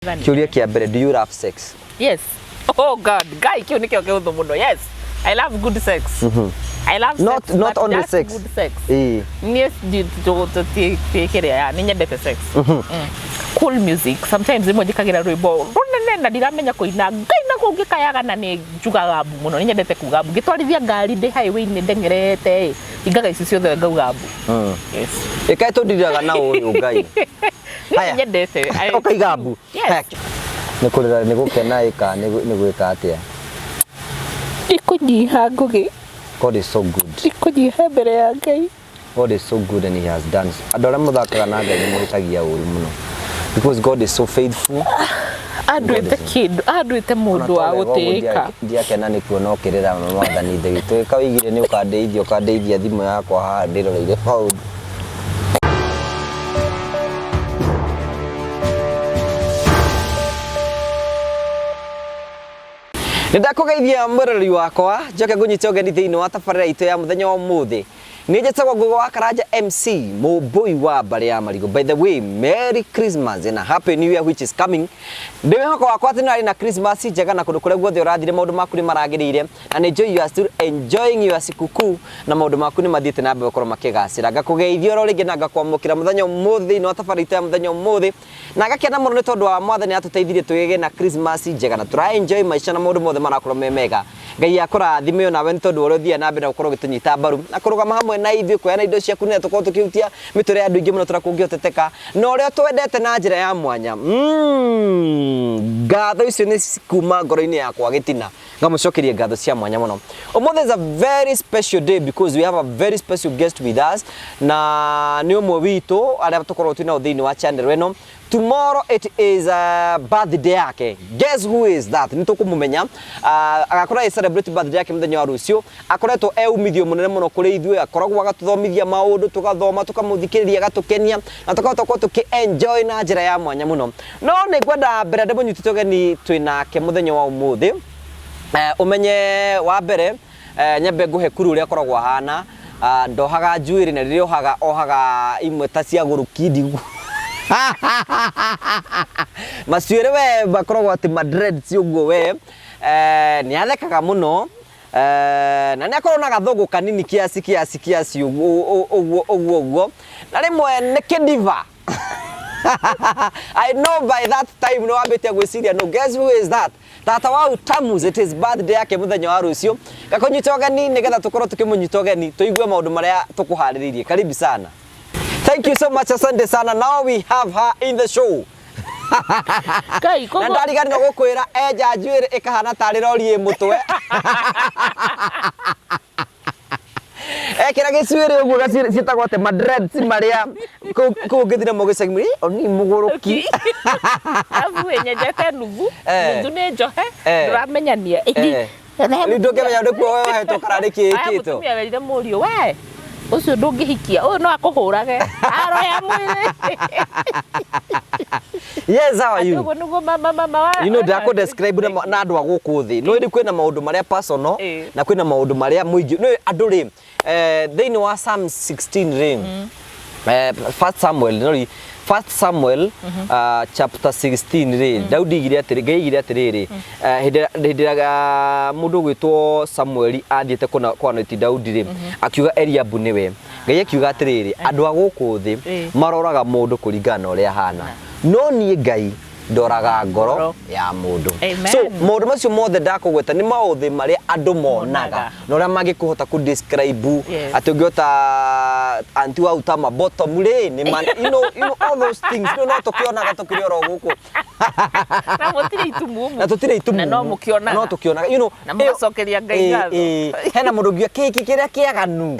Kĩũria kĩa mbere, do you love sex? Yes. Oh God, Ngai, kĩu nĩkĩo kĩhũthũ mũno. Yes. I love good sex. I love Not sex, not but only just sex. good sex. Ĩĩ. Niĩ kĩrĩa ya nĩ nyendete sex. Cool music. Sometimes rĩmwe njĩkagĩra rwĩmbo rũnene na ndiramenya kũina. Ngai na kũu ngĩkayaga na nĩ njugaga mbu mũno. Nĩ nyendete kuga mbu. Ngĩtwarithia ngari ndĩ highway-inĩ ndeng'erete ĩ, hingaga ici ciothe ngauga mbu. Yes. Ĩkaĩ tũndiraga na ũyũ Ngai. Niĩ Haya. nĩ nyendete. Ũkaiga mbu. Yes. Haya. Nĩ kũrĩra, nĩ gũkena ĩka, nĩ gwĩka atĩa? Nĩ kũnyiha ngũgĩ. God is so good. Nĩ kũnyiha mbere ya Ngai. God is so good and he has done. Andũ arĩa mũthakaga na Ngai nĩ mũhĩtagia ũru mũno. Because God is so faithful. Anduĩte kĩndũ, anduĩte mũndũ wa gũtĩĩka. Ndiakena nĩ kuona ũkĩrĩra mwathani Ithe witũ. Ĩka wĩigire nĩ ũkandeithia, ũkandeithia thimũ yakwa haha ndĩroreire maũndũ. Nĩ ndakũgeithia mwĩroreri wakwa, njoke ngũnyite ũgeni thĩinĩ wa tabarĩra itũ ya mũthenya wa ũmũthĩ. Nĩ njĩtagwo Ngũgĩ wa Karanja MC, mũmbũi wa mbarĩ ya Marigũ. By the way, Merry Christmas and a Happy New Year which is coming. Ndĩ mwĩhoko wakwa atĩ nĩ ũrarĩ na Christmas njega na kũndũ kũrĩa guothe ũrathire maũndũ maku nĩ maragĩrĩire na nĩ njũĩ you are still enjoying your sikukuu na maũndũ maku nĩ mathiĩte na mbere gũkorwo makĩgacĩra. Ngakũgeithia oro rĩngĩ na ngakwamũkĩra mũthenya ũmũthĩ thĩinĩ wa tabarĩra itũ ya mũthenya ũmũthĩ na ngakena mũno nĩ tondũ wa mwathani atũteithirie tũgĩe na Christmas njega na tũra enjoy maica na maũndũ mothe marakorwo me mega. Ngai akũrathime onawe nĩ tondũ wa ũrĩa ũthiaga na mbere na gũkorwo ũgĩtũnyita mbaru na kũrũgama hamwe na ithuĩ kuoya indo ciaku nĩgetha tũkorwo tũkĩhutia mĩtũrĩre ya andũ aingĩ mũno tũrĩa kũngĩhoteteka na ũrĩa twendete na njĩra ya mwanya. Ngatho icio nĩ kuma ngoro-inĩ yakwa gĩtina ngamũcokeria ngatho cia mwanya mũno. Ũmũthĩ is a very special day because we have a very special guest with us na nĩ ũmwe witũ arĩa tũkoragwo twĩ nao thĩinĩ wa channel ĩno. Tomorrow it is a birthday yake. Guess who is that? Nĩ tũkũmũmenya. Agakorwo agĩ celebrate birthday yake mũthenya wa rũciũ. Akoretwo e umithio mũnene mũno kũrĩ ithuĩ, akoragwo agatũthomithia maũndũ, tũgathoma, tũkamũthikĩrĩria, agatũkenia na tũkahota gũkorwo tũkĩ enjoy na njĩra ya mwanya mũno. No nĩ ngwenda mbere ndĩmũnyitĩte ũgeni twĩ nake mũthenya wa ũmũthĩ. Ũmenye wa mbere, nyambe ngũhe kuru ũrĩa akoragwo ahana. Ndohaga njuĩrĩ na rĩrĩa ohaga, ohaga imwe ta cia gũrũkindi ũguo. Macuĩrĩ we makoragwo atĩ ma dreads ũguo we. Nĩ athekaga mũno. Na nĩ akoragwo na gathũngũ kanini kiasi kiasi kiasi ũguo ũguo ũguo ũguo. Na rĩmwe nĩ kĩdiva. I know by that time nĩ wambĩtie gwĩciria no guess who is that? Tata wa Utamus, it is birthday yake mũthenya wa rũciũ. Gakũnyita ũgeni nĩgetha tũkorwo tũkĩmũnyita ũgeni tũigue maũndũ marĩa tũkũharĩrĩirie. Karibu sana. Thank you so much, asante sana. Now we have her in the show. Ngai, Na koguo ndariganĩrwo gũkwĩra enja njuĩrĩ ĩkahana tarĩ rori ĩ mũtwe. Ekĩra gĩcuĩrĩ ũguo gacuĩrĩ ciĩtagwo atĩ ma dreads marĩa kũu ũngĩthiĩ namo gĩcagi oni mũgũrũki. Arabu ĩ nyenjete nuthu, nuthu nĩ njohe, ndũramenyania. Rĩu ndũngĩmenya nĩ kuo wohetwo kana nĩ kĩĩ Aya ĩkĩtwo. mũtumia werire mũriũ we ũcio ndũngĩhikia ũyũ no akũhũrage aroya mwĩrĩ. Yes, how are you? Ũguo nĩguo mama mama wa You know, ndakũ describe na andũ a gũkũ thĩ. No ĩrĩ kwĩna maũndũ marĩa personal na kwĩna maũndũ marĩa mũingĩ. No andũ rĩ, thĩinĩ wa Psalm 16 rĩ, First Samuel, no First Samuel chapter 16 rĩ, Daudi aigire atĩrĩ, Ngai aigire atĩrĩrĩ, hĩndĩ ĩrĩa mũndũ ũgwĩtwo Samueli athiĩte kũanointi Daudi rĩ, akiuga Eliabu nĩwe. Ngai akiuga atĩrĩrĩ, andũ a gũkũ thĩ maroraga mũndũ kũringana na ũrĩa ahana, no niĩ Ngai ndoraga ngoro ya mũndũ. Amen. So maũndũ macio mothe ndakũgweta nĩ maũthĩ marĩa andũ monaga na ũrĩa mangĩkũhota kũ describe atĩ ũngĩhota anti wa utama bottom rĩ nĩ ma, you know all those things no tũkĩonaga tũkĩrĩ oro gũkũ. Na mũtirĩ itumumu. Na tũtirĩ itumumu. Na no mũkĩonaga. No tũkĩonaga. You know, Na mũgacokeria Ngai ngatho. Hena mũndũ ũngiuga kĩki kĩrĩa kĩaganu.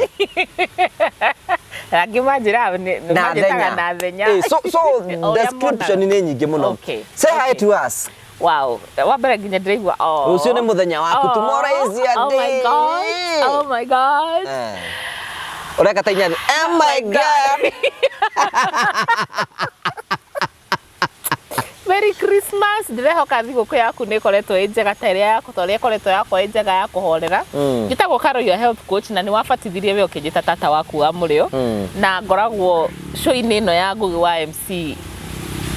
Angĩ manjĩraga Na manjĩtaga thenya. na thenya. So description nĩ nyingĩ mũno. Okay. Say hi to us. Wow. Wa mbere nginya ndĩraigua oh. Rũciũ nĩ mũthenya waku. Oh. Tomorrow is your Oh my day. God. Oh my God. Ũreka ta inya. Oh my God. Merry Christmas. Ndĩrehoka thigũkũ yaku nĩ ĩkoretwo ĩ njega ta ĩrĩa yakwa, ta ũrĩa ĩkoretwo yakwa ĩ njega ya kũhorera. Njĩtagwo Carol, your health coach, na nĩ wabatithirie we ũkĩnjĩta tata waku wa mũrĩo. Na ngoragwo show-inĩ ĩno ya Ngũgĩ wa MC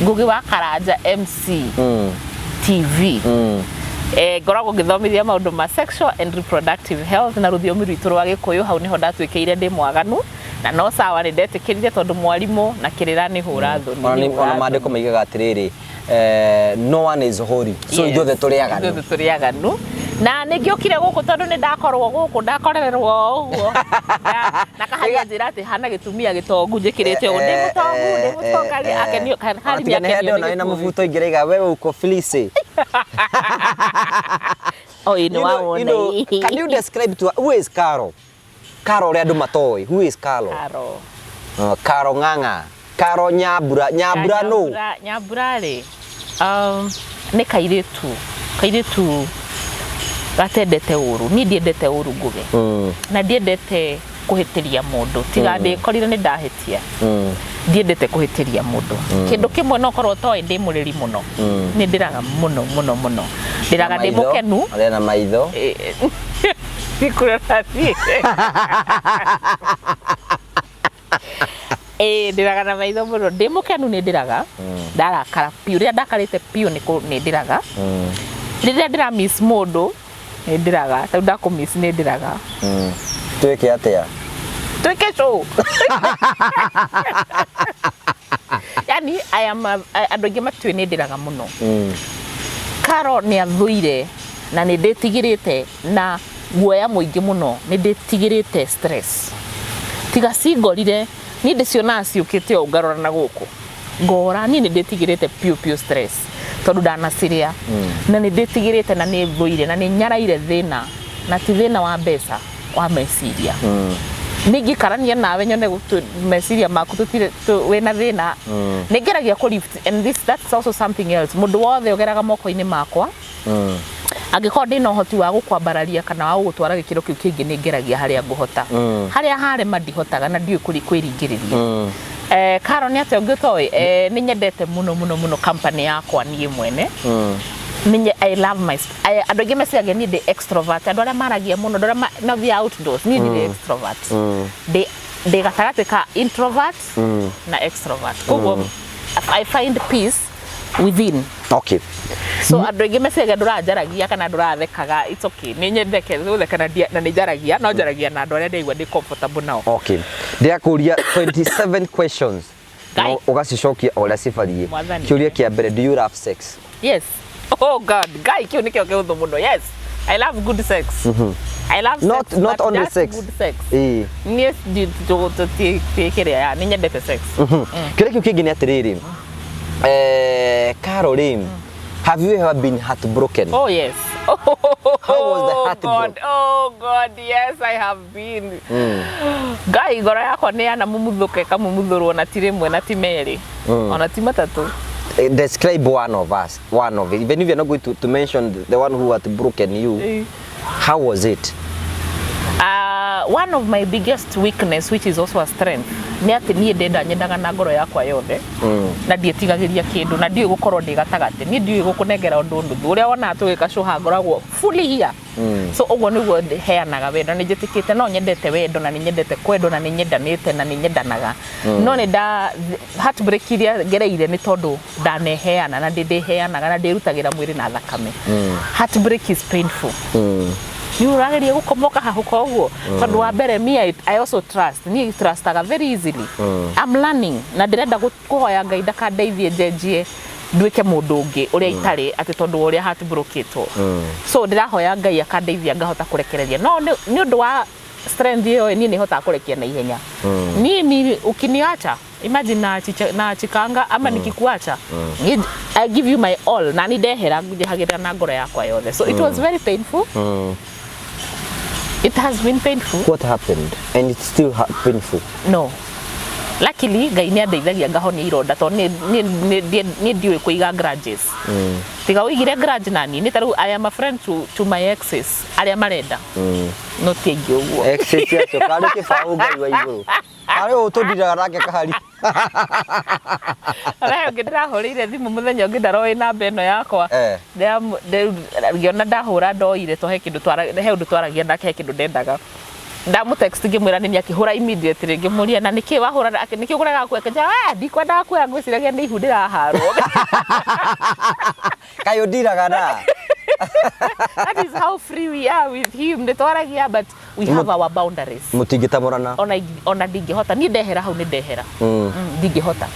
Ngugi wa Karanja MC TV. Ngoragwo ngĩthomithia maũndũ ma sexual and reproductive health na rũthiomi rwitũ rwa Gĩkũyũ. Hau nĩho ndatuĩkĩire ndĩ mwaganu, na no sawa, nĩ ndetĩkĩrire tondũ mwarimũ na kĩrĩra nĩ hũra thoni. Ona nĩ ona hũra maandĩko thoni. maigaga atĩrĩrĩ, no one is holy, so Yes. ithuothe tũrĩ aganu. Ithuothe tũrĩ aganu, na nĩ ngĩũkire gũkũ tondũ nĩ ndakorwo gũkũ, ndakorererwo o ũguo. Na kaharia njĩra atĩ hana gĩtumia gĩtongu njĩkĩrĩte ũguo, ndĩ mũtongu, ndĩ mũtonga, akenio Ona tiga nĩ hĩndĩ ona wĩna mũbuto ingĩraiga wewe uko filisi. O ĩ nĩ wawona. Can you describe to who is Caro? Caro ũrĩa andũ matoĩ, who is Caro? Caro. Caro Ng'ang'a, Caro Nyambura, Nyambura no. Nyambura rĩ, nĩ kairĩtu gatendete ũru. Niĩ ndiendete ũru, Ngũgĩ, na ndiendete kũhĩtĩria mũndũ, tiga ndĩkorire nĩ ndahĩtia. Ndiendete kũhĩtĩria mũndũ. Kĩndũ kĩmwe no korwo toĩ, ndĩ mũrĩri mũno. Nĩ ndĩraga mũno mũno mũno, ndĩraga ndĩ mũkenu. Arĩa na maitho. Sikũrora thiĩ. Ĩĩ, ndĩraga na maitho mũno. Ndĩ mũkenu nĩ ndĩraga, ndarakara piũ, rĩrĩa ndakarĩte piũ nĩ ndĩraga. Rĩrĩa ndĩra miss mũndũ nĩ ndĩraga, tarĩu ndakũ miss nĩ ndĩraga. Twĩke atĩa? Twĩke show. Yani I am andũ aingĩ matiũĩ nĩ ndĩraga mũno. Caro nĩ athũire na nĩ ndĩtigĩrĩte na guoya mũingĩ mũno, nĩ ndĩtigĩrĩte stress, tiga cingorire. Niĩ ndĩcionaga ciũkĩte o ngarora na gũkũ ngora. Niĩ nĩ ndĩtigĩrĩte piũ piũ stress tondũ ndanacirĩa, na nĩ ndĩtigĩrĩte na nĩ thũire na nĩ nyaraire thĩna, na ti thĩna wa mbeca, wa meciria. Nĩ ingĩkarania nawe nyone meciria maku tũtirĩ wĩna thĩna, nĩ ngeragia kũ lift, and this that's also something else. Mũndũ wothe ũgeraga moko-inĩ makwa, angĩkorwo ndĩna ũhoti wa gũkwambararia kana wa gũgũtwara gĩkĩro kĩu kĩngĩ, nĩ ngeragia harĩa ngũhota. Harĩa harema ndihotaga, na ndiũĩ kwĩringĩrĩria. Caro nĩ atĩa ũngĩ ũtoĩ? Nĩ nyendete mũno mũno mũno company yakwa niĩ mwene. I love my andũ aingĩ meciragia niĩ ndĩ extrovert, andũ arĩa maragia mũno, andũ arĩa mathiaga outdoors. Niĩ ndirĩ extrovert, ndĩ gatagatĩ ka introvert na extrovert, koguo I find peace within. So andũ aingĩ meciragia ndũranjaragia kana ndũrathekaga. It's okay, nĩ nyendeke gũtheka na nĩ njaragia, no njaragia na andũ arĩa ndaigua ndĩ comfortable nao. Okay, ndĩrakũria 27 questions. Ngai. No ũgacicokia o ũrĩa cibariĩ. Mwathani. Kĩũria kĩa mbere, do you love sex? Yes. Oh God, guy, kĩu nĩkĩo kĩhũthũ mũno. Yes, I love good sex. I love Not sex, not but only just sex. good sex. Niĩ kĩrĩa ya nĩ nyendete sex. Kĩũria kĩu kĩngĩ nĩ atĩrĩrĩ, Caro rĩ, have you ever been heartbroken? Oh yes. Oh, How was the heartbroken? God. Oh God, yes, I have been. Ngai, ngoro yakwa nĩ yanamumuthũka, ĩkamumuthũrwo, na ti rĩmwe na ti merĩ, ona ti matatũ. Describe one of us, one of it. Even if you're not going to mention the one who had broken you, how was it? One of my biggest weakness, which is also a strength, nĩ atĩ niĩ ndenda nyendaga na ngoro yakwa yothe, na ndiĩtigagĩria kĩndũ, na ndiũĩ gũkorwo ndĩ gatagatĩ. Niĩ ndiũĩ gũkũnengera ũndũ nuthu. Ũrĩa wonaga tũgĩka cũha, ngoragwo fully here. So ũguo nĩguo heanaga wendo. Nĩ njĩtĩkĩte no nyendete wendo, na nĩ nyendete kwendwo, na nĩ nyendanĩte, na nĩ nyendanaga, no nĩ nda heartbreak iria ngereire nĩ tondũ ndaneheana na ndĩheanaga na ndĩrutagĩra mwĩrĩ na thakame. Heartbreak is painful. Nĩ ũrageria gũkoma ũkahahũka ũguo, tondũ wa mbere me I also trust, niĩ trustaga very easily. I'm learning, na ndĩrenda kũhoya Ngai ndakandeithie njenjie nduĩke mũndũ ũngĩ ũrĩa itarĩ, atĩ tondũ wa ũrĩa heartbroketwo. So ndĩrahoya Ngai akandeithia ngahota kũrekereria, no nĩ ũndũ wa strength ĩyo, niĩ nĩ hotaga kũrekia na ihenya. Niĩ mi ukiniacha, imagine na chikanga ama nikikuacha, I give you my all, na ni ndehera njehagĩrĩra na ngoro yakwa yothe. So it was very painful. It has been painful. What happened? And it's still painful. No, luckily Ngai nĩ andeithagia ngahonia ironda, tondũ niĩ ndiũĩ kũiga grudges. Tiga ũigire grudge nani nĩ ta rĩu I am a friend to my exes arĩa marenda, no ti aingĩ ũguo. Exes acio karĩ kĩbaũ Ngai wa igũrũ. Karĩ ũũ tũndiraga nake kahari. Ona ũngĩ ndĩrahũrĩire thimũ mũthenya ũngĩ, ndaroĩ namba ĩno yakwa. Ngĩona ndahũra, ndoire to he kĩndũ he ũndũ twaragia nake, he kĩndũ ndendaga. Ndamũtext ngĩmwĩra nĩ akĩhũra immediately, ngĩmũria na nĩkĩ wahũra, nĩkĩ ũkũrega kuoya? Akĩnjĩra, "We, ndikwendaga kuoya, ngwĩciragia nĩ ihu ndĩraharwo." Kaĩ ũndiraga na That is how free we are with him. Nĩ twaragia, but we have our boundaries. Mũtingĩtamũrana. Ona ndingĩhota, niĩ ndehera hau nĩ ndehera. Ndingĩhota,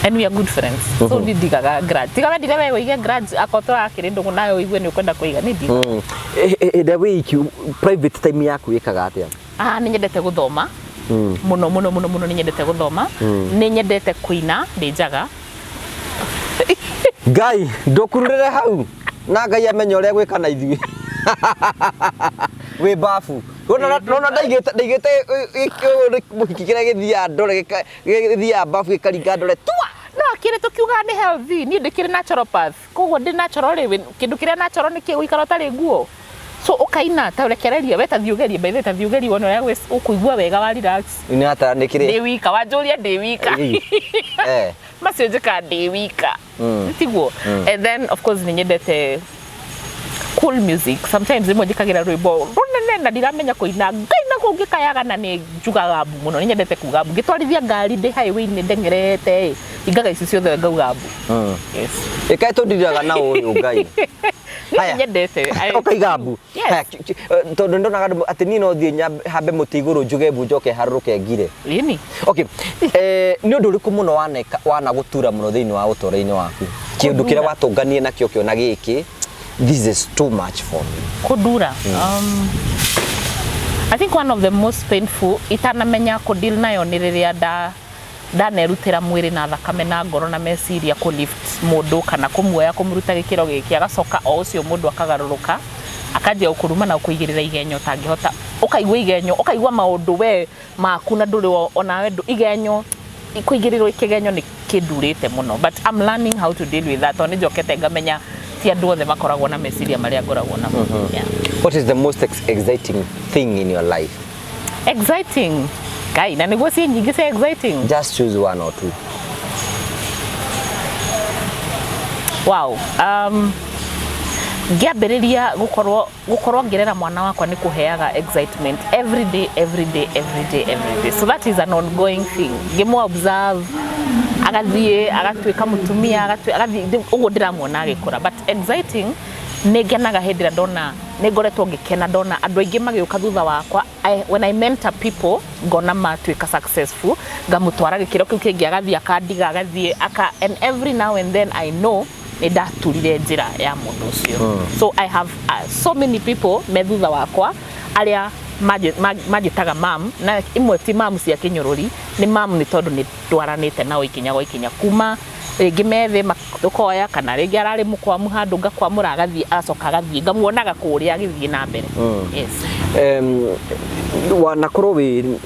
and we are good friends, so ni ndigaga grudge. Tiga wendire we wĩige grudge, akorwo tũrakĩrĩ ndũgũ nawe ũigue nĩ ũkwenda kũiga, nĩ ndigaga. Hĩndĩ ĩrĩa wĩ iki, private time yaku wĩkaga atĩa? Ah, nĩ nyendete gũthoma mũno mũno mũno mũno. Nĩ nyendete gũthoma, nĩ nyendete kũina, ndĩ njaga. Ngai ndũkururĩre hau na Ngai amenye ũrĩa gwĩka na ithuĩ wĩ babu. Nona ndaigĩte mũhiki kĩrĩa gĩthiaga ndore gĩthiaga babu gĩkaringa ndore tua. No akĩrĩ tũkiugaga nĩ healthy, niĩ ndĩkĩrĩ naturopath, koguo ndĩ natural rĩ, kĩndũ kĩrĩa natural nĩ kĩ gũikara ũtarĩ nguo, so ũkaina ta rekereria we, ta thiĩ ũgerie, by the way, ta thiĩ ũgerie wone ũrĩa ũkũigua wega wa relax. Nĩ atara nĩ kĩrĩa Ndĩ wika, wanjũria ndĩ wika. Macio njĩkaga ndĩ wika. Tiguo. And then of course nĩ nyendete cool music. Sometimes rĩmwe njĩkagĩra rwĩmbo rũnene na ndiramenya kũina, ngaina kũu ngĩkayaga na nĩ njugaga mbu mũno. Nĩ nyendete kuga mbu ngĩtwarithia ngari ndĩ highway-inĩ ndeng'erete ĩ, ingaga ici ciothe ngauga mbu. Yes. Ĩkaĩ tũndiraga na ũyũ Ngai. Niĩ Haya. nĩ nyendete. Ũkaiga mbu. Yes. Haya, tondũ ndonaga andũ atĩ niĩ no thiĩ hambe mũtĩ igũrũ njuge mbu njoke harũrũke ngire. Ĩni. Okay, nĩ ũndũ ũrĩkũ mũno waneka wanagũtura mũno thĩinĩ wa ũtũũro-inĩ waku, kĩũndũ kĩrĩa Kũndura. watũnganie nakĩo kĩona gĩkĩ, this is too much for me? Kũndura, I think one of the most painful itanamenya kũdeal nayo nĩ rĩrĩa ndanerutĩra mwĩrĩ na thakame na ngoro na meciria kũ lift mũndũ kana kũmuoya kũmũruta gĩkĩro gĩkĩ, agacoka o ũcio mũndũ akagarũrũka akanjia gũkũruma na gũkũigĩrĩra igenyo ũtangĩhota, ũkaigua igenyo, ũkaigua maũndũ we maku na ndũrĩ onawe igenyo kũigĩrĩrwo kĩgenyo nĩ kĩndurĩte mũno, but I'm learning how to deal with that, tondũ nĩ njokete ngamenya ti andũ othe makoragwo na meciria marĩa ngoragwo namo. Yeah. What is the most exciting thing in your life? Exciting, Ngai, na nĩguo ciĩ nyingĩ cia exciting. Just choose one or two. Wow, ngĩambĩrĩria gũkorwo ngĩrera mwana wakwa nĩ kũheaga excitement every day, every day, every day, every day, so that is an ongoing thing. Ngĩmũ observe agathiĩ agatuĩka mũtumia, agathiĩ ũguo ndĩramuona agĩkũra. But exciting, nĩ ngenaga hĩndĩ ĩrĩa ndona, nĩ ngoretwo ngĩkena ndona andũ aingĩ magĩũka thutha wakwa. When I mentor people ngona matuĩka successful, ngamũtwara gĩkĩro kĩu kĩngĩ, agathiĩ akandiga, agathiĩ aka, and every now and then I know nĩ ndaturire njĩra ya mũndũ ũcio. So I have so many people me thutha wakwa arĩa manjĩtaga mam, na imwe ti mam cia kĩnyũrũri, nĩ mam nĩ tondũ nĩ ndwaranĩte nao ikinya gwa ikinya, kuma rĩngĩ methĩ tũkoya kana rĩngĩ ararĩ mũkwamu handũ ngakwamũra, agathiĩ agacoka agathiĩ ngamuonaga kũrĩa agĩthiĩ na mbere. Yes. Wanakorwo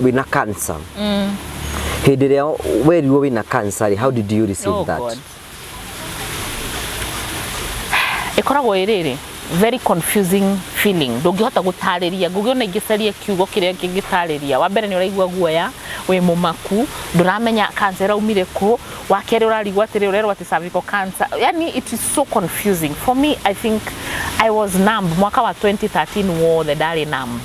wĩna cancer, hĩndĩ ĩrĩa werirwo wĩna cancer rĩ, how did you receive Oh, that? God. Ĩkoragwo ĩ rĩrĩ very confusing feeling, ndũngĩhota gũtarĩria. Ngũgĩ ona ingĩcaria kiugo kĩrĩa kĩngĩtarĩria. Wa mbere nĩ ũraigua guoya, wĩ mũmaku, ndũramenya cancer ĩraumire kũ. Wa kerĩ ũrarigwo atĩrĩ, ũrerwo atĩ cervical cancer. Yani it is so confusing for me. I think I was numb mwaka wa 2013 wothe, ndarĩ numb,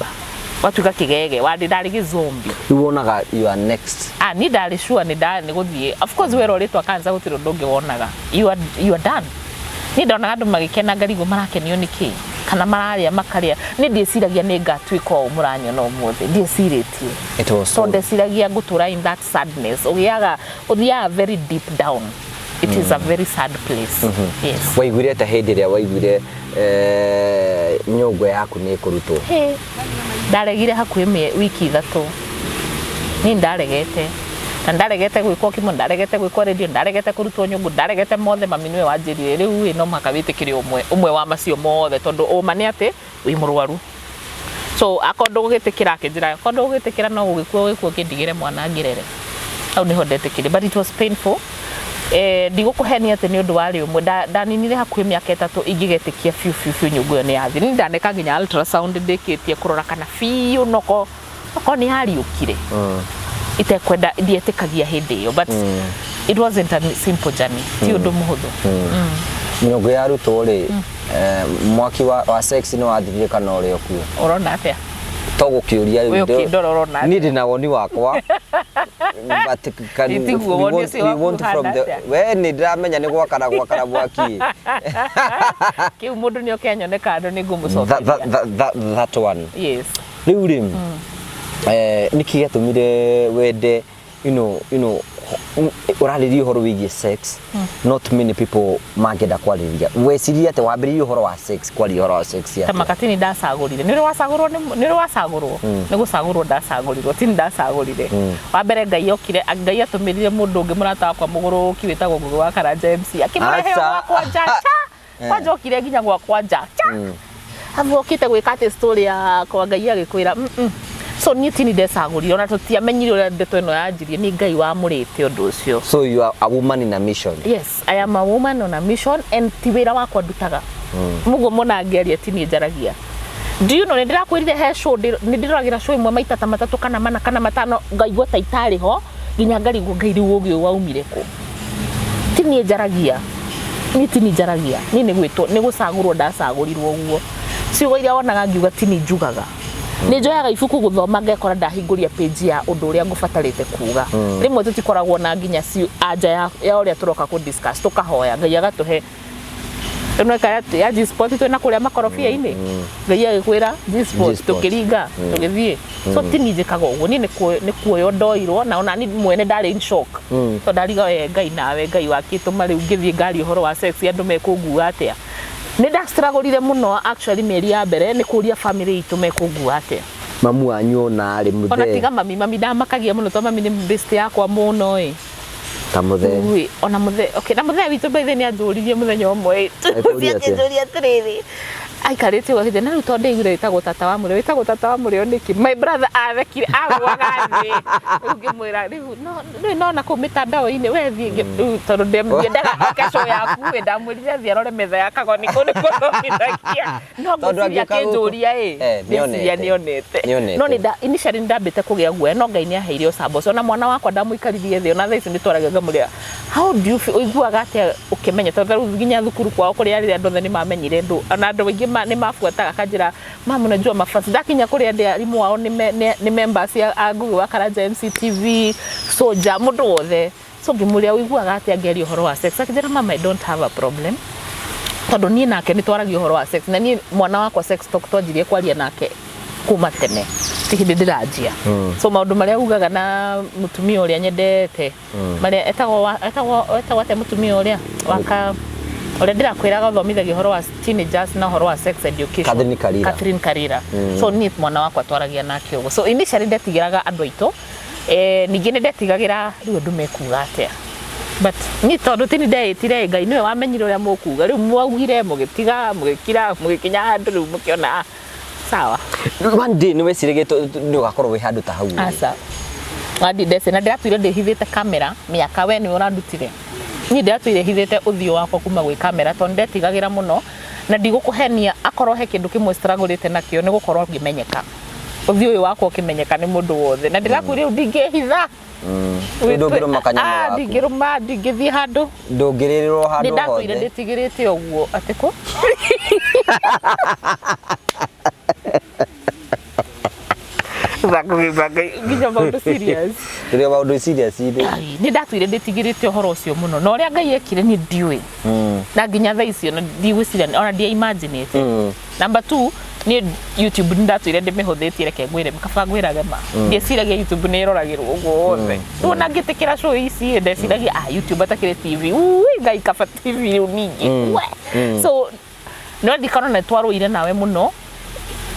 watuĩka kĩgege, warĩ ndarĩ gĩzombi. Rĩu wonaga you are next? Ah, ni ndarĩ sure nĩ nĩ gũthiĩ. Of course werwo rĩtwa cancer gũtirĩ ũndũ ũngĩ wonaga, you are done. Niĩ ndonaga andũ magĩkena ngarigwo marakenio nĩ kĩ, kana mararĩa makarĩa. Niĩ ndiĩciragia nĩ ngatuĩka ũũ mũranyona ũmũthĩ, ndiĩcirĩtie. It was so So ndeciragia ngũtũra in that sadness. Ũgĩaga ũthiaga very deep down. It is a very sad place, yes. Waiguire ta hĩndĩ ĩrĩa waiguire nyũngũ yaku nĩ ĩkũrutwo? Hey, ndaregire hakuhĩ wiki 3. Niĩ ndaregete na ndaregete gwĩkwo kimo, ndaregete gwĩkwo radio, ndaregete kũrutwo nyũngũ, ndaregete mothe. Mami nĩwe wanjĩrire rĩu ĩ no mũhaka wĩtĩkĩre ũmwe ũmwe wa macio mothe, tondũ ũma nĩ atĩ wĩ mũrwaru, so akorwo ndũgũgĩtĩkĩra, akĩnjĩra akorwo ndũgũgĩtĩkĩra no gũgĩkua ũgĩkua ũkĩndigĩre mwana ngĩrere. Hau nĩho ndetĩkĩrie, but it was painful. Ndigũkũhenia atĩ nĩ ũndũ warĩ ũmwe. Ndaninire hakuhĩ mĩaka 3 ingĩgetĩkia biũ biũ biũ nyũngũ ĩyo nĩ yathi. Niĩ ndaneka nginya ultrasound ndĩkĩtie kũrora kana biũ noko nĩ yariũkire, itekwenda ndietĩkagia hĩndĩ ĩyo, but it wasn't a simple journey, ti ũndũ mũhũthũ. Nyũngũ yarutwo rĩ, mwaki wa sex nĩ wathirire kana ũrĩ o kuo? Ũrona atĩa? To gũkĩũria rĩu. We ũkĩndora ũrona Niĩ ndĩ na woni wakwa. But can Ĩtiguo, we woni want, ũcio we waku want from ũhana the atĩa? we nĩ ndĩramenya nĩ gwakana gwakana mwaki. Kĩu mũndũ nĩ oke anyone kando nĩ That, ngũmũcokeria. that one. Yes. Rĩu rĩ, nĩkĩ gĩatũmire wende ũrarĩria ũhoro wĩgiĩ sex? Not many people mangĩenda kwarĩrĩria. Weciria atĩ wambĩrĩrie ũhoro wa sex, kwaria ũhoro wa sex Ta atĩa? Makatini ndacagũrire, nĩ ũrĩ wacagũrwo, nĩ ũrĩ wacagũrwo, nĩ gũcagũrwo ndacagũrirwo, tini ndacagũrire. Wa mbere Ngai okire, Ngai atũmĩrire mũndũ ũngĩ, mũrata wakwa mũgũrũki wĩtagwo Ngũgĩ wa Karanja MC, akĩmũrehe Aca. gwakwa nja cha kwanja, okire nginya gwakwa nja cha amu okĩte gwĩka atĩ story yakwa, Ngai agĩkwĩra So niĩ tini ndecagũrire, ona tũtiamenyire ũrĩa ndeto ĩno yanjirie, nĩ Ngai wamũrĩte ũndũ ũcio. So you are a woman in a mission. Yes, I am a woman on a mission, and ti wĩra wakwa ndutaga mũguo mona ngĩaria, ti niĩ njaragia. Do you know, nĩ ndĩrakwĩrire he show nĩ ndĩroragĩra show ĩmwe maita ta matatũ kana mana kana matano, ngaigua ta itarĩ ho, nginya ngarigwo, Ngai, rĩu ũgĩ ũyũ waumire kũ? Ti niĩ njaragia, niĩ ti niĩ njaragia, niĩ nĩ gwĩtwo, nĩ gũcagũrwo ndacagũrirwo ũguo. Ciugo iria wonaga ngiuga ti niĩ njugaga. Nĩ njoyaga ibuku gũthoma, ngekora ndahingũria page ya ũndũ ũrĩa ngũbatarĩte kuga. Rĩmwe tũtikoragwo na nginya anja ya ũrĩa tũroka kũ discuss, tũkahoya Ngai agatũhe ĩno ĩka ya G-spot, twĩna kũrĩa makorobia-inĩ, Ngai agĩkwĩra G-spot. G-spot. Tũkĩringa tũgĩthiĩ. So ti niĩ njĩkaga ũguo, niĩ nĩ kuoywo ndoirwo, na ona niĩ mwene ndarĩ in shock, tondũ ndariga, we Ngai, nawe Ngai wakĩtũma rĩu ngĩthiĩ ngari ũhoro wa sex, andũ mekũngua atĩa? Nĩ ndastruggle mũno actually mĩeri ya mbere, nĩ kũria family itũ mekũngua atĩa. Mamu wanyu ona arĩ Ona mũthee? Tiga mami, mami ndamakagia mũno, tondũ mami nĩ best yakwa mũno ĩ. Ta mũthee? Ui, ona mũthee, okay, na mũthee witũ by the nĩ anjũririe mũthenya ũmwe. Akũria atĩa? Akĩnjũria atĩrĩrĩ, aikarĩte ũguo akĩnjĩra, na rĩu tondũ ndaiguire wĩtagwo tata wa mũrĩo, wĩtagwo tata wa mũrĩo nĩkĩ? My brother athekire agũaga thĩ. Rĩu ngĩmwĩra, rĩu no rĩu nona kũu mĩtandao-inĩ we thiĩ rĩu tondũ ndiendaga oke show yaku ĩ, ndamwĩrire athiĩ arore metha ya kagoni kũu nĩkuo thomithagia, no Tondũ ngwĩciria angĩũka gũkũ- akĩnjũria ĩ, nĩonete. ngwĩciria nĩonete. Nĩonete. No nĩ initially nĩ ndambĩte kũgĩa guoya, no Ngai nĩ aheire ũcamba ũcio. Ona mwana wakwa ndamũikarithie thĩ, ona thaa ici nĩ twaragia, ngamũrĩa, how do you feel, ũiguaga atĩa ũkĩmenya? Tondũ rĩu nginya thukuru kwao kũrĩa rĩrĩa andũ othe nĩ mamenyire ndũ, ona andũ aingĩ nĩ mabuataga, akanjĩra, "Mama, unajua mafans ndakinya kũrĩa ndĩ arimũ ao nĩ members a Ngugi wa Karanja MCTV, soja, mũndũ wothe." So ngĩmũrĩa, ũiguaga atĩa ngĩaria ũhoro wa sex? Akĩnjĩra, "Mama, I don't have a problem," tondũ niĩ nake nĩ twaragia ũhoro wa sex, na niĩ mwana wakwa sex talk twanjirie kwaria nake kuma tene, ti hĩndĩ ndĩranjia. So maũndũ marĩa ugaga na mũtumia ũrĩa nyendete, marĩa etagwo atĩa, mũtumia ũrĩa waka ũrĩa ndĩrakwĩraga ũthomithagia ũhoro wa teenagers na ũhoro wa sex education. Catherine Karira. Catherine Karira. So niĩ mwana wakwa twaragia nake ũguo. So initially ndetigĩraga andũ aitũ, ningĩ nĩ ndetigagĩra rĩu andũ mekuga atĩa, but niĩ tondũ tini ndeĩtire, Ngai nĩwe wamenyire ũrĩa mũkuga. Rĩu mwaugire, mũgĩtiga, mũgĩkira, mũgĩkinya handũ rĩu mũkĩona, ah, sawa. One day nĩ weciragia nĩ ũgakorwo wĩ handũ ta hau? Aca, wandi ndece na ndĩratũire ndĩhithĩte kamera mĩaka, we nĩwe ũrandutire. Niĩ ndĩratũire hithĩte ũthiũ wakwa kuma gwĩ kamera, tondũ ndetigagĩra mũno, na ndigũkũhenia, akorwo he kĩndũ kĩmwe struggle nakĩo nĩ gũkorwo ngĩmenyeka, ũthiũ ũyũ wakwa ũkĩmenyeka nĩ mũndũ wothe, na ndĩrakwĩra rĩu ndingĩhitha. Rĩu ndũngĩrũma kanyamũ Ah, gaku. Ndingĩrũma, ndingĩthiĩ handũ. Ndũngĩrĩrĩrwo Nĩ handũ ndatũire hothe. ndĩtigĩrĩte ũguo atĩ kũ nginya maũndũ serious. Rĩrĩa maũndũ serious inĩ. Ai, nĩ ndatũire ndĩtigĩrĩte ũhoro ũcio mũno, na ũrĩa Ngai ekire niĩ ndiũĩ, na nginya thaa icio na ndigwĩciria ona ndia imaginĩte. Number two, niĩ YouTube nĩ ndatũire ndĩmĩhũthĩtie, reke ngwĩre, kaba ngwĩrage ma, ndieciragia YouTube nĩ ĩroragĩrwo ũguo wothe. Rĩu ona ngĩtĩkĩra show ici, ndeciragia, ah, YouTube atakĩrĩ TV, ui Ngai, kaba TV rĩu ningĩ we. So no ndikana nĩ twarũire nawe mũno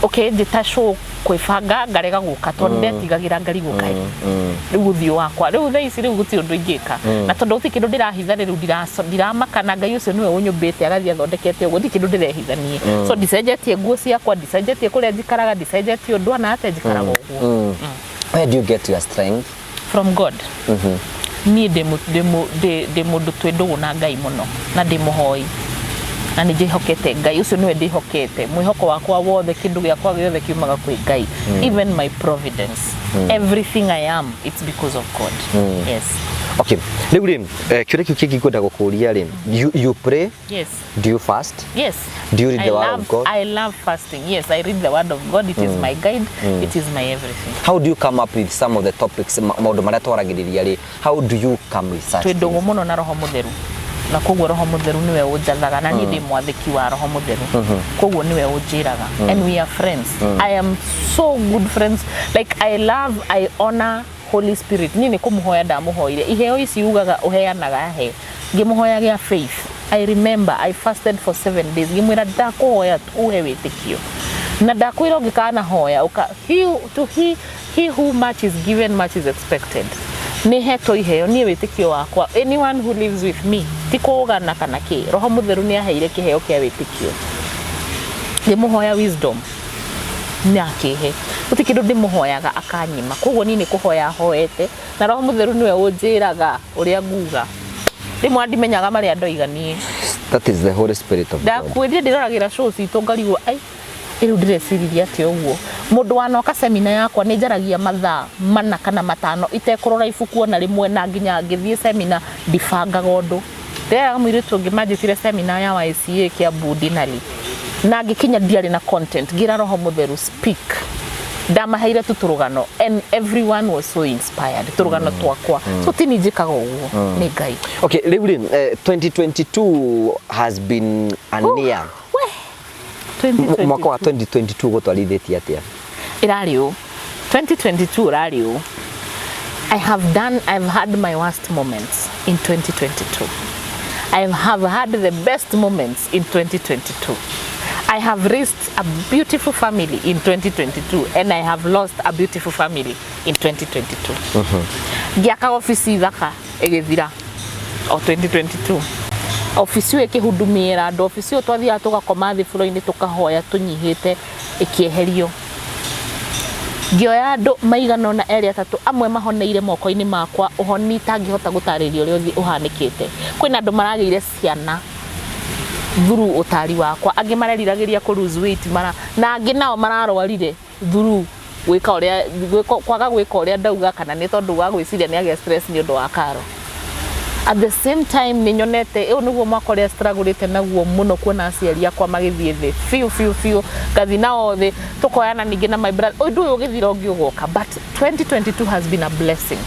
ũkĩnjĩta show kwĩbanga, ngarega gũka tondũ ndetigagĩra, ngarigwo kaĩ rĩu ũthiũ wakwa rĩu thaa ici, rĩu gũtirĩ ũndũ ingĩka, na tondũ gũtirĩ kĩndũ ndĩrahitha rĩu, ndiramaka, na Ngai ũcio nĩwe ũnyũmbĩte agathiĩ athondekete ũguo, gũtirĩ kĩndũ ndĩrehitha niĩ. So ndicenjetie nguo ciakwa, ndicenjetie kũrĩa njikaraga, ndicenjetie ũndũ ona atĩa, njikaraga ũguo. Where do you get your strength? From God. Niĩ ndĩ mũndũ twĩ ndũgũ na Ngai mũno, na ndĩ mũhoi, na nĩ njĩhokete Ngai ũcio, nĩwe ndĩhokete mwĩhoko wakwa wothe, kĩndũ gĩakwa gĩothe kiumaga kwĩ Ngai, even my providence, everything I am, it's because of God, yes. Okay, rĩu rĩ, kĩũria kĩu kĩngĩ ngwenda gũkũria rĩ, you pray? Yes. Do you fast? Yes. Do you read I the word love, of God? I love fasting. Yes, I read the word of God. It is my guide. It is my everything. How do you come up with some of the topics, maũndũ marĩa twaragĩrĩria rĩ, how do you come with such Twĩ ndũgũ things? mũno na Roho Mũtheru, na koguo Roho Mũtheru nĩwe ũnjathaga, na niĩ ndĩ mwathĩki wa Roho Mũtheru, koguo nĩwe ũnjĩraga, and we are friends. I am so good friends. Like, I love, I honor Holy Spirit. Niĩ nĩ kũmũhoya ndamũhoire iheo ici ugaga ũheanaga, he ngĩmũhoya gĩa faith. I remember I fasted for 7 days, ngĩmwĩra ndakũhoya uhe wĩtĩkio, na ndakwĩra ũngĩkanahoya ũka he, to he, he who much is given, much is expected. Nĩ hetwo iheo niĩ wĩtĩkio wakwa. Anyone who lives with me, ti kũgana kana kĩ, Roho Mũtheru nĩ aheire kĩheo kĩa wĩtĩkio. Ngĩmũhoya wisdom nĩ akĩhe. Gũtirĩ kĩndũ ndĩmũhoyaga akanyima. Koguo niĩ nĩ kũhoya hoete, na Roho Mũtheru nĩwe ũnjĩraga ũrĩa nguga. Rĩmwe ndimenyaga marĩa ndoiga niĩ. That is the Holy Spirit of God. Ndakwĩrire ndĩroragĩra show citũ ngarigwo, ai, rĩu ndĩreciririe atĩ ũguo mũndũ wanoka semina yakwa nĩ njaragia mathaa 4 kana 5 itekũrora ibuku ona rĩmwe, na nginya ngĩthiĩ semina ndibangaga ũndũ. Ndĩreraga mũirĩtu ũngĩ manjĩtire semina ya YCA Kiambu Dinali, na ngĩkinya ndiarĩ na content. Ngĩra Roho Mũtheru, "Speak." Ndamaheire tu tũrũgano and everyone was so inspired, tũrũgano twakwa. So ti niĩ njĩkaga ũguo, nĩ Ngai. Okay, rĩu rĩ, 2022 has been a year. We. Mwaka wa 2022 gũtwarithĩtie atĩa? Ĩrarĩ ũ 2022 ũrarĩ ũ. I've had my worst moments in 2022. I have had the best moments in 2022. I have raised a beautiful family in 2022 and I have lost a beautiful family in 2022. Ngĩaka obici thaka ĩgĩthira o 2022. Obici ĩyo ĩkĩhudumiĩra andũ, obici ĩyo twathiaga tũgakoma thĩ buro-inĩ tũkahoya tũnyihĩte, ĩkĩeherio. Ngĩoya andũ maigana ũna, erĩ, atatũ, amwe mahoneire moko-inĩ makwa, ũhoni itangĩhota gũtarĩria ũrĩa ũhanĩkĩte. Kwĩna andũ maragĩire ciana through ũtari wakwa, angĩ mareriragĩria kũ lose weight mara, na angĩ nao mararwarire through gwĩka ũrĩa kwaga gwĩka ũrĩa ndauga, kana nĩ tondũ wa gwĩciria nĩ agĩa stress nĩ ũndũ wa karo. At the same time nĩ nyonete ũyũ nĩguo mwaka ũrĩa struggle naguo mũno, kuona aciari akwa magĩthiĩ thĩ biũ biũ biũ, ngathi nao thĩ, tũkoyana ningĩ na my brother, ũndũ ũyũ ũgĩthira ũngĩ ũgoka. But 2022 has been a blessing.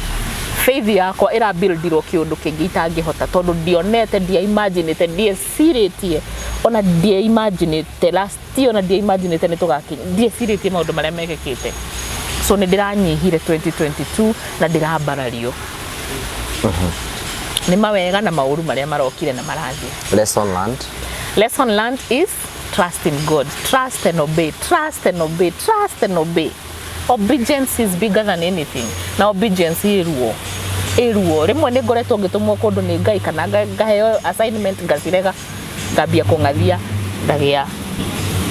Faith yakwa ĩrabuildirwo kĩũndũ kĩngĩ itangĩhota, tondũ ndionete, ndiaimaginĩte, ndiecirĩtie, ona ndiaimaginĩte last year, ona ndiaimaginĩte nĩ tũgakinya, ndiecirĩtie maũndũ marĩa mekĩkĩte. So nĩ ndĩranyihire 2022 na ndĩrambarario nĩ mawega na maũru marĩa marokire na marathiĩ. Lesson learned? Lesson learned is trust in God. Trust and obey, trust and obey, trust and obey. Obedience is bigger than anything, na obedience ĩ ruo, ĩ ruo. Rĩmwe nĩ ngoretwo ngĩtũmwo kũndũ nĩ Ngai kana ngaheo assignment, ngacirega, ngambia kũng'athia, ngagĩa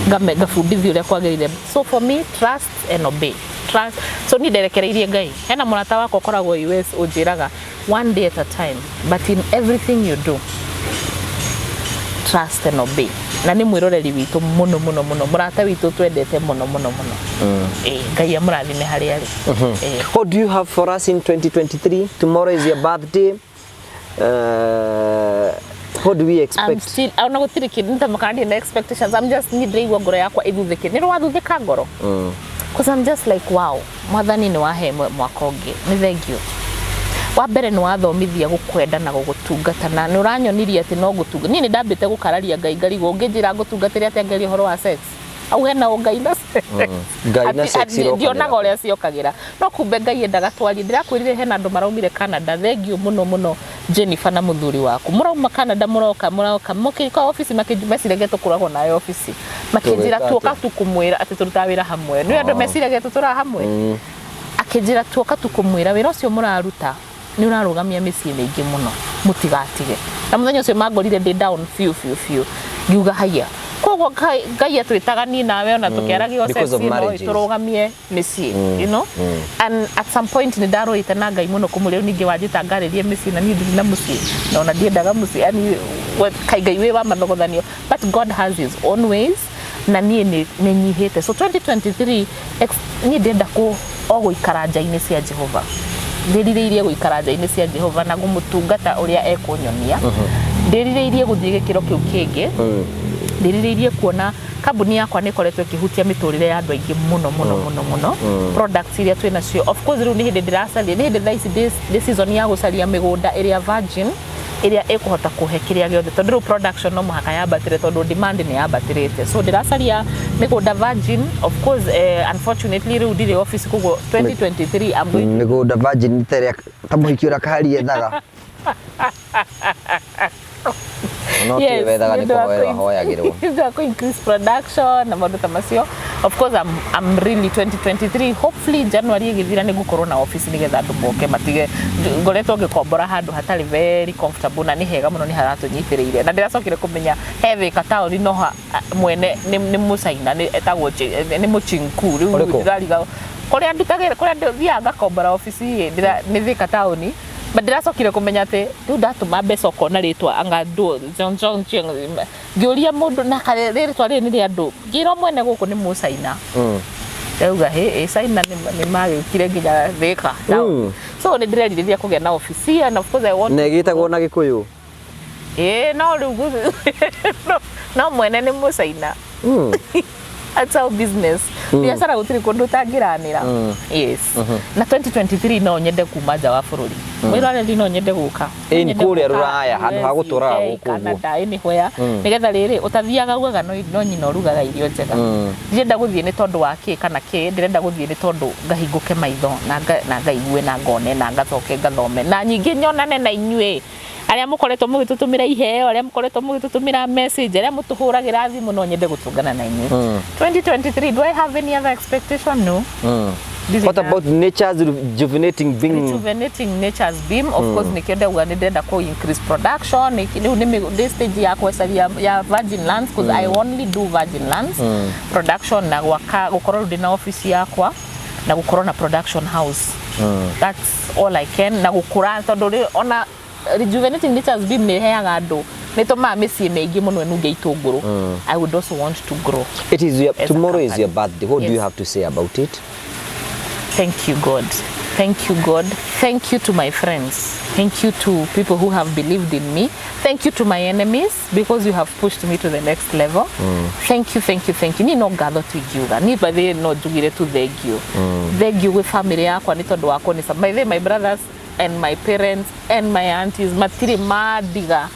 ngabundithio ũrĩa kwagĩrĩire. So for me, trust and obey, trust. So niĩ nderekereirie Ngai. Hena mũrata wakwa ũkoragwo US ũnjĩraga, "One day at a time, but in everything you do, trust and obey." Na nĩ mwĩroreri witũ mũno mũno mũno, mũrata witũ twendete mũno mũno mũno. Ĩĩ, Ngai amũrathime harĩa arĩ. Ĩĩ. What do you have for us in 2023? Tomorrow is your birthday. What do we I'm expect? still, ona gũtirĩ kĩndũ nĩtamakaga ndirĩ na expectations. I'm just, niĩ ndĩraigua ngoro yakwa ĩthuthĩke, nĩ rwathuthĩka ngoro, 'cause I'm just like, wow, Mwathani nĩ wahe mwaka ũngĩ, nĩ thengio. Wa mbere nĩ wathomithia gũkwenda na gũgũtungata, na nĩ ũranyonirie atĩ no gũtunga. Niĩ nĩ ndambĩte gũkararia Ngai, ngarigwo ũngĩnjĩra ngũtungatĩre atĩa ngeria ũhoro wa sex, au hena ũngai na sex. Ngai na sex irokanĩra. Ndionaga ũrĩa ciokagĩra, no kumbe Ngai endaga twarie. Ndĩrakwĩrire hena andũ maraumire Canada. Thengio mũno mũno, Jennifer na mũthuri waku, mũrauma Canada, mũroka mũroka mũkĩka obici, meciragia tũkoragwo nayo obici, makĩnjĩra Tũgĩka tuoka atĩa? tu kũmwĩra atĩ tũrutaga wĩra hamwe. Nĩ andũ meciragia tũtũraga hamwe. Akĩnjĩra tuoka tu kũmwĩra wĩra ũcio mũraruta nĩ ũrarũgamia mĩciĩ mĩingĩ mũno, mũtigatige. Na mũthenya ũcio mangorire ndĩ down biũ biũ biũ, ngiuga haiya. Koguo Ngai atwĩtaga niĩ nawe ona tũkĩaragia Because of sex no marriages. tũrũgamie mĩciĩ. And at some point nĩ ndarũĩte na Ngai mũno kũmũrĩa, rĩu ningĩ wanjĩta ngarĩrie mĩciĩ na niĩ ndirĩ na mũciĩ na ona ndiendaga mũciĩ, yani kai Ngai wĩ wa mathogothanio. But God has his own ways, na niĩ nĩ nyihĩte. So 2023 niĩ ndĩrenda kũ o gũikara nja-inĩ cia Jehova. Ndĩrirĩirie gũikara nja-inĩ cia Jehova na kũmũtungata ũrĩa ekũnyonia. Ndĩrirĩirie gũthiĩ gĩkĩro kĩu kĩngĩ. Ndĩrirĩirie kuona kambuni yakwa nĩ ĩkoretwo ĩkĩhutia mĩtũrĩre ya andũ aingĩ mũno mũno mũno mũno. Products iria twĩ nacio, of course, rĩu nĩ hĩndĩ ndĩracaria, nĩ hĩndĩ thaa ici ndĩ season ya gũcaria mĩgũnda ĩrĩa virgin, ĩrĩa ĩkũhota kũhe kĩrĩa gĩothe, tondũ rĩu production no mũhaka yambatĩre, tondũ demand nĩ yambatĩrĩte. So ndĩracaria mĩgũnda virgin. Of course, unfortunately rĩu ndirĩ office, koguo 2023 I'm going to Mĩgũnda virgin ta ĩrĩa ta mũhiki ũrĩa kahari ethaga, no ti wethaga, nĩ kũhoerwo ahoyagĩrwo. Nĩ ũndũ wa kũ increase production na maũndũ ta macio. Of course, I'm really 2023, hopefully January ĩgĩthira, nĩ ngũkorwo na office nĩgetha andũ moke matige. Ngoretwo ngĩkombora handũ hatarĩ very comfortable, na nĩ hega mũno, nĩ haratũnyitĩrĩire, na ndĩracokire kũmenya he Thĩka taũni no ha, mwene nĩ mũcaina, nĩ etagwo nĩ mũchinku rĩu. Ũrĩkũ? Ndĩrariga kũrĩa ndutagĩra, kũrĩa thiaga ngakombora obici ĩ, nĩ Thĩka taũni, but ndĩracokire kũmenya atĩ rĩu ndatũma mbeca ũkona rĩtwa anga ndũ John John Chieng. Ngĩũria mũndũ na karĩ rĩtwa rĩrĩ nĩ rĩa andũ, ngĩrwo mwene gũkũ nĩ mũcaina. Ndauga hĩ ĩ China nĩ magĩũkire nginya Thĩka taũni. So nĩ ndĩrerirĩria kũgĩa na obici, and of course I want Na ĩgĩtagwo na Gĩkũyũ? Ĩĩ, no rĩu no mwene nĩ mũcaina. That's how business, biacara, gũtirĩ kũndũ ũtangĩranĩra. Yes, na 2023 no nyende kuma nja wa bũrũri. Mwĩroreri, no nyende gũka. No Ĩni, nyende kũrĩa gũka Rũraya, handũ ha US, gũtũraga UK, gũkũ ũguo. Canada, anywhere, nĩgetha rĩrĩ ũtathiaga ugaga no nyina ũrugaga irio njega. Ndirenda gũthiĩ nĩ tondũ wa kĩ kana kĩ, ndĩrenda gũthiĩ nĩ tondũ ngahingũke maitho na ngaigue na ngone na ngacoke ngathome na nyingĩ nyonane na inyuĩ arĩa mũkoretwo mũgĩtũtũmĩra iheo, arĩa mũkoretwo mũgĩtũtũmĩra message, arĩa mũtũhũragĩra thimũ. No nyende gũtũngana na inyuĩ 2023. Do I have any other expectation? No. Ndirĩ. What about nature's rejuvenating being? Rejuvenating nature's beam, of course, nikio ndauga nĩ ndĩrenda kũ increase production. Rĩu nĩ stage ya kwecaria ya virgin lands, because I only do virgin lands production, na gwaka, gũkorwo rĩu ndĩna office yakwa na gũkorwo na production house. That's all I can, na gũkũra, tondũ rĩ ona rejuvenating nature's beam nĩ ĩheaga andũ, nĩ tũmaga mĩciĩ mĩingĩ mũno ĩnunge itũngũrũ. I would also want to grow It is your, as a tomorrow is company. your birthday. What do you Yes. have to say about it? Thank you, God. Thank you, God. Thank you to my friends. Thank you to people who have believed in me. Thank you to my enemies, because you have pushed me to the next level. Thank you, thank you, thank you. Niĩ no ngatho tu ingiuga. Niĩ by the way no njugire tu thank you. Thank you gwĩ family yakwa nĩ tondũ wa kũnisa. By the way, my brothers and my parents and my aunties matirĩ mandiga.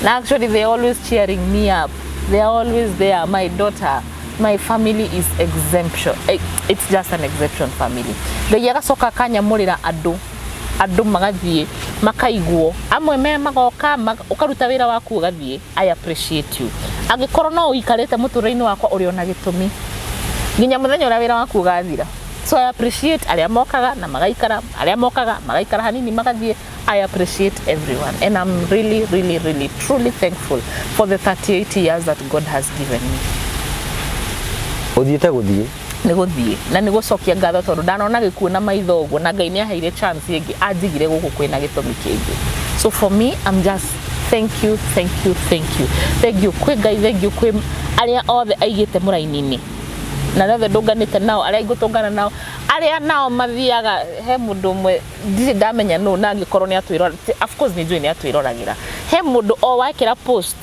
Na actually they always cheering me up. They are always there. My daughter, my family is exemption. It's just an exception family. Ngai agacoka akanyamũrĩra andũ, andũ magathiĩ makaiguo, amwe me magoka ũkaruta wĩra waku ũgathiĩ. I appreciate you. Angĩkorwo no ũikarĩte mũtũrĩre-inĩ wakwa, ũrĩ ona gĩtũmi nginya mũthenya ũrĩa wĩra waku ũgathira. So I appreciate arĩa mokaga na magaikara, arĩa mokaga magaikara hanini magathiĩ. I appreciate everyone, and I'm really, really, really, truly thankful for the 38 years that God has given me. Ũthiĩte gũthiĩ. Nĩ gũthiĩ na nĩ gũcokia ngatho, tondũ ndanona gĩkuũ na maitho ũguo, na Ngai nĩ aheire chance ĩngĩ, anjigire gũkũ kwĩna gĩtũmi kĩngĩ. So for me, I'm just thank you, thank you, thank you, thank you kwĩ Ngai, thank you kwĩ arĩa othe aigĩte mũraini-inĩ na arĩa othe ndũnganĩte nao, arĩa ingũtũngana nao, arĩa nao mathiaga he mũndũ ũmwe ndirĩ ndamenya nũ, na angĩkorwo nĩ atwĩrora, of course nĩ njũĩ nĩ atwĩroragĩra. He mũndũ o wekĩra post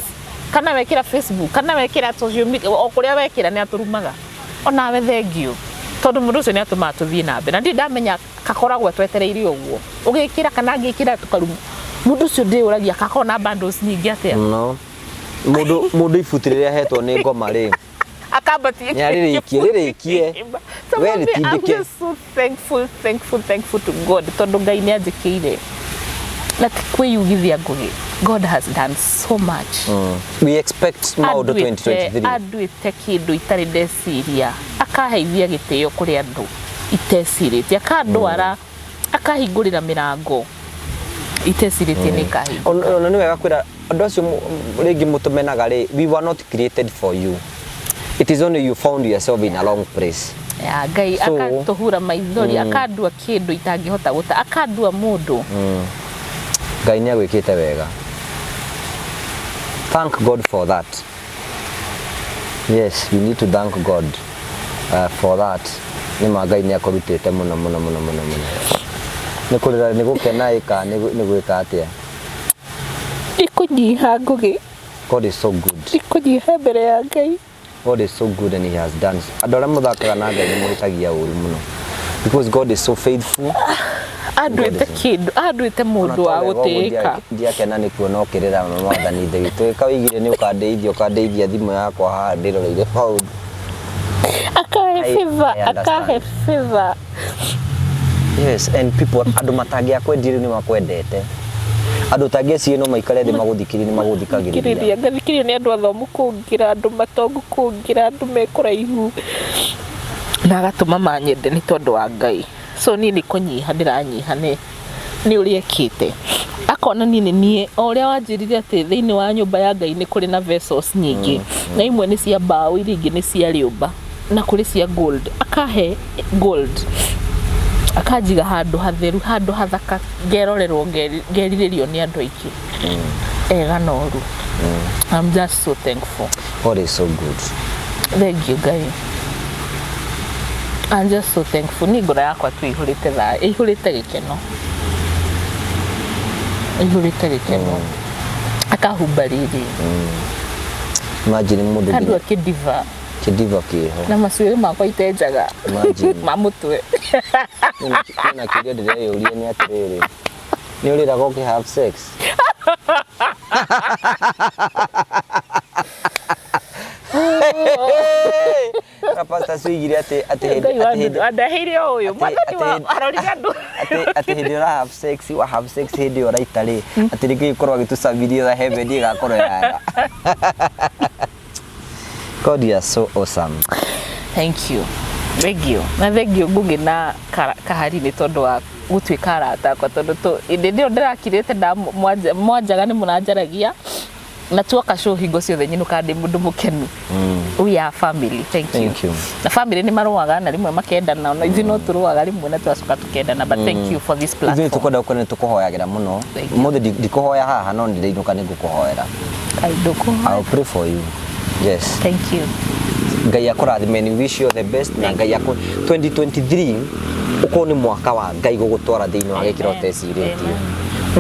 kana wekĩra Facebook kana wekĩra social media, o kũrĩa wekĩra, nĩ atũrumaga. Onawe thank you, tondũ mũndũ ũcio nĩ atũmaga tũthiĩ na mbere, na ndirĩ ndamenya kakoragwo twetereire ũguo ũgĩkĩra kana ngĩkĩra tũkaruma mũndũ ũcio. Ndĩũragia kakorwo na bundles nyingĩ atĩa. No. Mũndũ ibuti rĩrĩa ahetwo nĩ ngoma rĩ, Akambatie. Nĩ arĩrĩkie, rĩrĩkie. So We mami, I'm rĩtindĩke. just so thankful, thankful, thankful to God, tondũ Ngai nĩ anjĩkĩire na ti kwĩyugithia ngũgĩ. God has done so much. We expect maũndũ 2023. Anduĩte kĩndũ itarĩ ndeciria, akaheithia gĩtĩo kũrĩ andũ itecirĩtie, akandwara, akahingũrĩra mĩrango itecirĩtie nĩ ikahingũka. Ona nĩ wega kwĩra andũ acio rĩngĩ mũtũmenaga rĩ, we were not created for you. It is only you found yourself in a wrong place. Ya Ngai akatũhura maithori, akandua kĩndũ itangĩhota gũta, akandua mũndũ. Ngai nĩ agwĩkĩte wega. Thank God for that. Yes, we need to thank God for that. Nĩ ma Ngai nĩ akũrutĩte mũno mũno mũno mũno mũno. Nĩ kũrĩra, nĩ gũkena ĩ kana nĩ gwĩka atĩa? Nĩ kũnyiha, Ngũgĩ. God is so good. Nĩ kũnyiha mbere ya Ngai. God is so good and he has done. Andũ arĩa mũthakaga na Ngai nĩ mũhĩtagia ũru mũno. Because God is so faithful. Anduĩte kĩndũ, anduĩte mũndũ wa gũtĩĩka. Ndiakena nĩ kuona ũkĩrĩra mwathani Ithe witũ. Ĩka wĩigire nĩ ũkandeithia, ũkandeithia thimũ yakwa haha ndĩroreire maũndũ. Akahe favor, I understand. akahe favor. Yes, and people, andũ matangĩakwendire nĩ makwendete. Andũ ũtangĩeciria no maikare thĩ magũthikĩrĩrie nĩ magũthikagĩrĩria. Thikĩrĩria, ngathikĩrĩrio nĩ andũ athomu kũngĩra, andũ matongu kũngĩra, andũ me kũraihu, na agatũma manyende nĩ tondũ wa Ngai. So niĩ nĩ kũnyiha ndĩranyiha nĩ ũrĩa ekĩte. Akona niĩ nĩ niĩ o ũrĩa wanjĩrire atĩ thĩinĩ wa nyũmba ya Ngai nĩ kũrĩ na vessels nyingĩ, na imwe nĩ cia mbaũ, iria ingĩ nĩ cia rĩũmba, na kũrĩ cia gold. Akahe gold, akanjiga handũ hatheru, handũ hathaka, ngerorerwo, ngerirĩrio nĩ andũ aingĩ ega na ũru. I'm just so thankful. God is so good. Thank you, Ngai. I'm just so thankful. Niĩ ngoro yakwa tu ĩihũrĩte thayũ, ĩihũrĩte gĩkeno, ĩihũrĩte gĩkeno. Akahumba riri. Imagine mũndũ Kandua nginya kĩdiva. Kĩdiva kĩho. Na macuĩrĩ makwa itenjaga. Imagine. Ma mũtwe. Na kĩũria ndĩreyũria nĩ atĩrĩrĩ, nĩ ũrĩraga ũkĩ have sex? Na pastor cioigire atĩ hĩndĩ Ngai atĩ hĩndĩ wandeheire o ũyũ mwathani wa arorire andũ atĩ hĩndĩ ĩrĩa ũra have sex, wa have sex hĩndĩ ĩyo ũraita rĩ, atĩ rĩngĩ gĩkorwo agĩtũcabirie na heaven ĩgakorwo ĩhana. God, you are so awesome. Thank you, thank you, na thank you, Ngũgĩ na Kahari, nĩ tondũ wa gũtuĩka arata akwa, tondũ hĩndĩ ĩyo ndĩrakirĩte mwanjaga nĩ mũranjaragia na tuoka show hingo ciothe nyinũkaga ndĩ mũndũ mũkenu. We are family. Thank you. Thank you. Na family nĩ marũaga na rĩmwe makendana, ona ithuĩ no tũrũaga rĩmwe na tũgacoka tukendana, but thank you for this Ithuĩ platform. tũkwenda gũkorwo nĩ tũkũhoyagĩra mũno. Thank you. Ũmũthĩ ndikũhoya haha, no ndĩrainũka nĩ ngũkũhoera. Ai, ndũkũhoya. I'll pray for you. Yes. Thank you. Ngai akũrathime and we wish you the best, na Ngai akũ 2023 ũkorwo nĩ mwaka wa Ngai gũgũtwara thĩinĩ wa gĩkĩro Amen. ũtecirĩtie,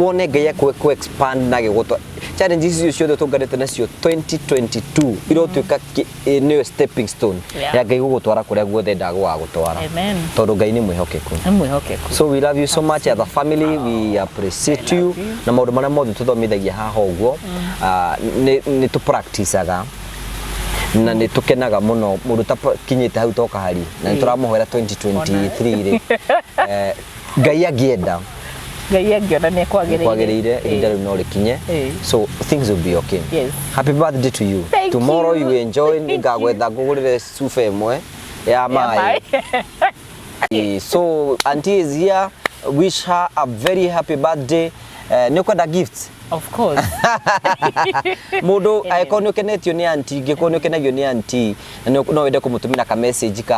wone Ngai akũ kũ expand na gĩgũtwara challenges icio ciothe tũnganĩte nacio 2022 irotuĩka nĩyo stepping stone ya Ngai gũgũtwara kũrĩa guothe endaga gũgagũtwara. Amen. Tondũ Ngai nĩ mwĩhokeku. Nĩ mwĩhokeku. So we love you so much as a family, we appreciate I you. love you. Na maũndũ marĩa mothe tũthomithagia haha ũguo, nĩ tũ practiceaga na nĩ tũkenaga mũno mũndũ takinyĩte hau toka hari na nĩ tũramũhoera 2023 rĩ, Ngai angĩenda, Ngai angĩona nĩ kwagĩrĩire. Kwagĩrĩire, ihinda rĩu no rĩkinye. So things will be okay. Happy birthday to you. Thank Tomorrow you. you enjoy. Thank you. Nĩngagwetha ngũgũrĩre cuba ĩmwe ya maĩ. So auntie is here, wish her a very happy birthday. Nĩ ũkwenda gifts? Of course. Mũndũ angĩkorwo nĩ ũkenetio nĩ auntie, ngĩkorwo nĩ ũkenagio nĩ auntie na no wende kũmũtũmĩra ka message ka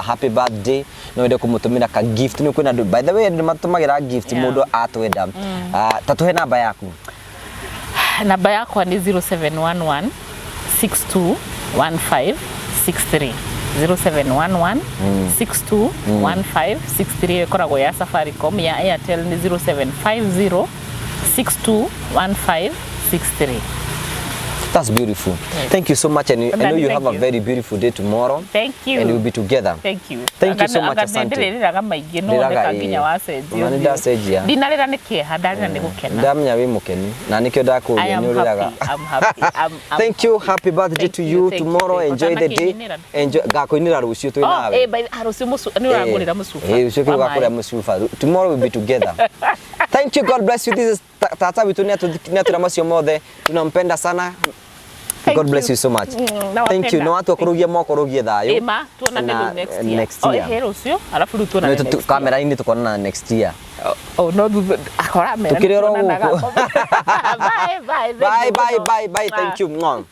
happy birthday, no wende kũmũtũmĩra ka gift, nĩ kwĩna andũ, by the way, andũ nĩ matũmagĩra gift. Mũndũ atwenda, ta tũhe namba yaku. Namba yakwa nĩ 0711 6215 63, 0711 6215 63. Ĩkoragwo ya Safaricom. Ya Airtel nĩ 0750 6215 63. That's beautiful. Yes. Thank you so much, and I know you Thank have a you. very beautiful day tomorrow. Thank you. And we'll be together. Thank you. Thank you so much, asante. Ndĩrĩrĩraga maingĩ no Ndĩraga, ndeka ĩĩ. nginya wacenjia. Ona nĩ ndacenjia. Ndinarĩra nĩ kĩeha, ndarĩra nĩ gũkena. Ndamenya wĩ mũkenu na nĩkĩo I ndakũria am nĩ ũrĩraga. happy. I'm happy. I'm Thank you. Happy birthday Thank to you, you thank you, tomorrow. thank you. Enjoy the day. Ũtanakĩnyinĩra. Enjoy. Ngakũinĩra rũciũ twĩ Oh, nawe. by rũciũ nĩ ũrangũrĩra mũcuba. Rũciũ kĩu Wa ũgakũrĩra maĩ. mũcuba. Tomorrow we'll be together. Thank you. God bless you. This is tata witũ nĩ atwĩra macio mothe. Tunampenda sana. Thank God bless you. you so much. Nawapenda. Thank you. No watua kũrũgia mwaka ũrũgie thayũ. Ĩma, tuonane Na, rĩu next year. next Oh, year. rũciũ, arabu rĩu tuonane No, next year. kamera-inĩ tũkonana next year. Oh, no thutha akora mera. Tũkĩrĩ oro gũkũ. Bye bye. Thank Bye you bye mũno. bye bye. Thank you. Mwah.